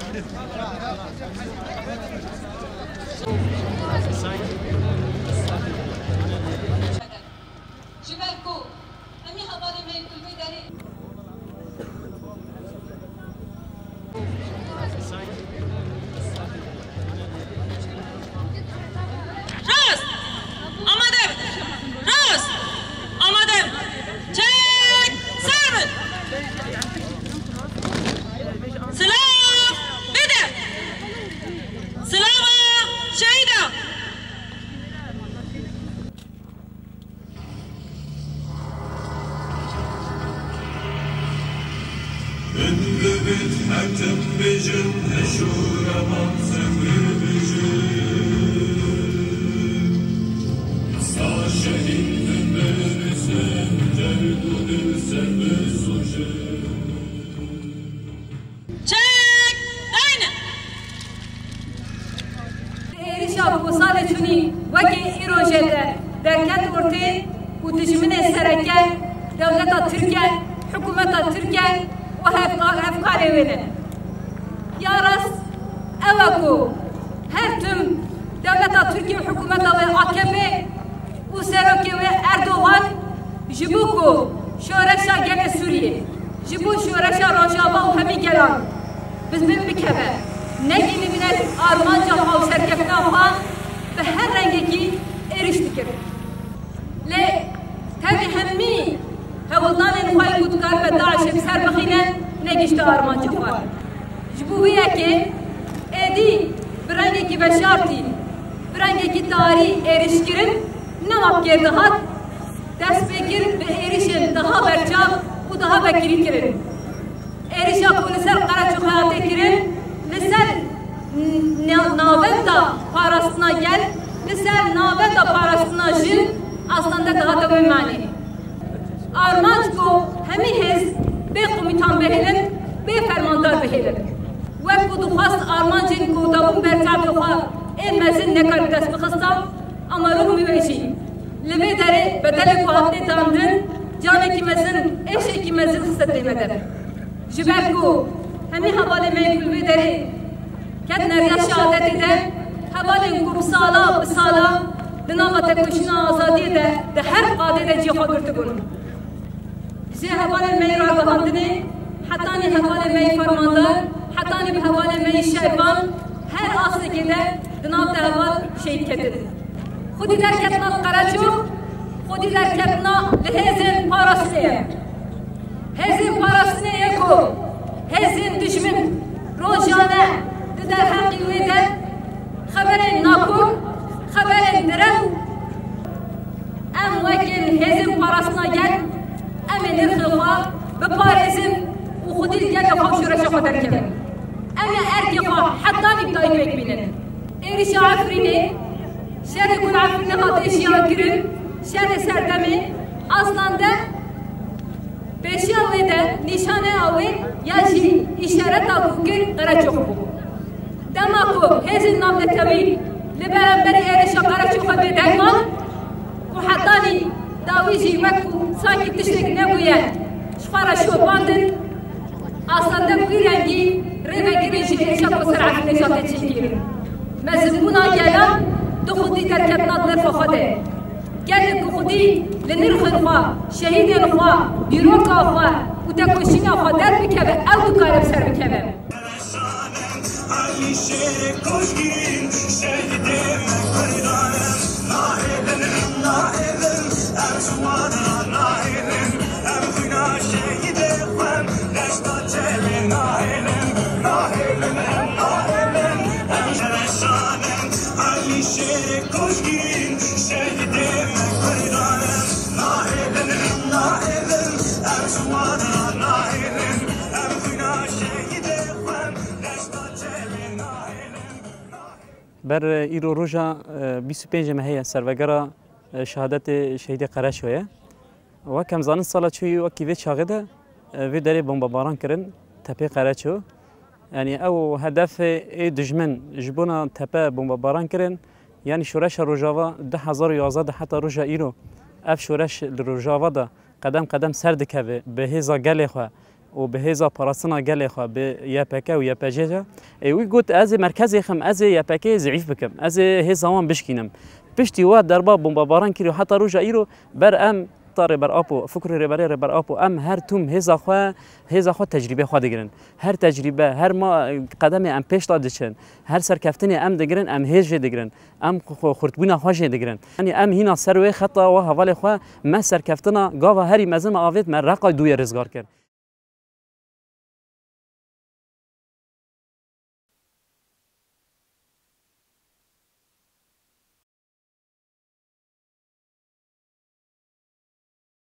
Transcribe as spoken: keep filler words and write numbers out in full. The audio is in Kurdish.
Ji ber ku hemî hevalê me yê ku li vê derê Rast! Amade bin! Rast! Amade bin! Çek! Ser bin! Silav bide! Silava şehîda! Min bibit hetim bijim, heşûreman zehir bijim. Sa şehîd min birisin, derd û dil ser bisûjim. Çek! Dayne! Êrişa ku salê çûnî wekî îrojê de derket ortê û dijminê sereke dewleta Tirke, hikûmeta Tirke û hevka-, hevkarê wê ne. Ya rast ew e ku her tim dewleta Tirke û hikûmeta wê A K P û serokê wê Erdogan ji bo ku şoreşa gelê Sûriyê, ji bo şoreşa Rojava û hemî gelan bi bin bikeve, negihînibîne armanca xwe û serkeftina xwe, bi her rengekî êriş dikir. Lê tevî hemî hewldanên xwe ku dikaribe DAIŞê bi ser bixîne, negihişte armanca xwe. Ji bo vê yekê êdî bi rengekî veşartî, bi rengekî tarî êrîşkirin nema bi kêr dihat, dest pê kir bi êrîşên daha berçav û daha vekirî kirin. Êrîşa ku li ser Qereçoxê hate kirin, li ser n-, na-, navenda parastina gel, li ser navenda parastina jin, aslında dihate wê manê. Armanc ku hemî hêz bê komîtan bihêlin, bê fermandar bihêlin. Wek ku dixwest armancên ku dabûn ber çavê xwe ê mezin nekarî dest bixista, ama rûxmî wê jî li vê derê bedelê ku hatine dandin, canekî mezin, êşekî mezin xiste dê me de. Ji ber ku hemî hevalê me yê ku li vê derê ketine riya şehadetê de, hevalên ku bi sala, bi sala di nava têkoşîna azadiyê de di her qadê de cihê xwe girtibûn. Ji hevalên me yê ragihandinê, hetanî hevalên me yê fermandar, hetanî bi hevalên me yê şervan, her astekê de di nav de heval şehîd ketin. Xwedî derketina li Qereçox, xwedî derketina li hêzên parastinê ye. Hêzên parastinê ye ku hêzên dijmin rojane di derheqê wê de xeberên nakok, xeberên direw, em wekî hêzên parastina gel, em ê nirxê xwe biparêzin û xwedî li gelê xwe û şoreşa xwe derkevin. Em ê erkê xwe hetanî bi dayî pêk bînin. Êrîşa Efrînê, şerê ku li Efrînê hate jiyan kirin, şerê serdemê, aslında pêşiya wê de nîşaneya wê ya jî îşareta ku kir Qereçox bû. Dema ku hêzên navnetewî li beramberî êrişa Qereçoxê bêdeng man, ku hetanî dawî jî wek ku sankî tiştek nebûye, ji xwe re şopandin, aslında bi wî rengî rêvegirin ji êrişa ku ser Efrînê jî hate çêkirin. Mezinbûna gelan di xwedî derketina di nirxa xwe de. Gelek ku xwedî li nirxên xwe, şehîdên xwe, dîroka xwe û tekoşîna xwe derbikeve, ew dikare bi ser bikeve. Ber, e, îro roja, e, bîst û pêncê mehê ye, servegera, e, şehadetê şehîdê Qereço ye. Wek em zanin, sala çûyî wekî vê çaxê de, e, vê derê bombebaran kirin, tepê Qereço. Yanî ew hedefê ê dijmin ji bona tepe bombebaran kirin. Yanî şoreşa Rojava du hezar û yazdeh de heta roja îro, ev şoreş li Rojava de qedem qedem ser dikeve, bi hêza gelê xwe, û bi hêza parastina gelê xwe, bi Y P G û Y P G de. Ê, wî got, "Ez ê merkezê xim, ez ê Y P G'yê zîîf bikim, ez ê hêza wan bişkînim." Piştî we derba bombabaran kiriyo heta roja îro, ber em ta Rêber Apo, fikrê Rêberê Rêber Apo, em her tim hêza xwe, hêza xwe tecrîbê xwe digirin. Her tecrîbe, her ma qedemê em pêş de diçin, her serkeftinê em digirin, em hêz jê digirin, em xwe xurtbûna xwe jê digirin. Yanî em hîna ser wê xeta we hevalê xwe me serkeftina gava herî mezin me avêt me Reqay duyê rizgar kir.